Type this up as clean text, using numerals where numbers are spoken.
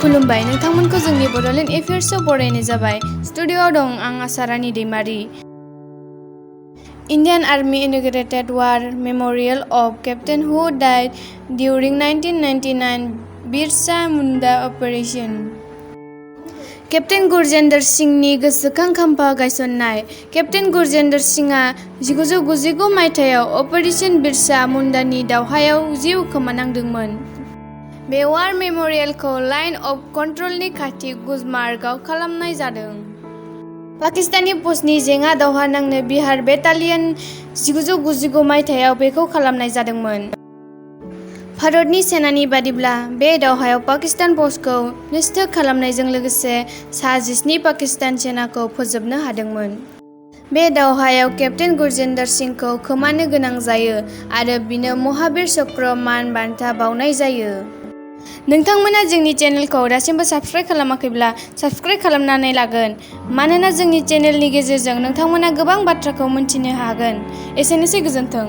खुलुमबाय नोंथांमोनखौ जोंनि बड'लेण्ड एफेयार्सआव बरायनाय जाबाय। स्टुडिअ'आव दं आं आसारानी Daimary. Indian Army inaugurated War Memorial of Captain who died during 1999 Birsa Munda Operation। Captain गुरजेन्द्र सिंहनि गोसोखां खाम्फा गायसननाय। केप्टेन गुरजेन्द्र सिंहआ 1999 मायथाइयाव अपारेशन बिरसा मुंडानि दावहायाव जिउ खोमानांदोंमोन। बे वार मेम'रियेलखौ लाइन अफ कन्ट्रलनि खाथि गुलमार्गआव खालामनाय जादों। पाकिस्तानी फौजनि जेंना दावहा नांनो बिहार बेटालियन 1999 मायथाइयाव बेखौ खालामनाय जादोंमोन। भारतनि सेनानि बादिब्ला बे दावहायाव पाकिस्तान फौजखौ नस्थ' खालामनायजों लोगोसे सा 17 पाकिस्तान सेनाखौ फोजोबनो हादोंमोन। बे दावहायाव केप्टेन गुरजेन्द्र सिंहखौ खोमानो गोनां जायो आरो बिनो महावीर चक्र मान बान्था बावनाय जायो। नोंथांमोना जोंनि चेनेलखौ दासिमबो साबस्क्राइब खालामाखैब्ला साबस्क्राइब खालामनानै लागोन, मानोना जोंनि चेनेलनि गेजेरजों नोंथांमोना गोबां बाथ्राखौ मिन्थिनो हागोन। एसेनोसै, गोजोन्थों।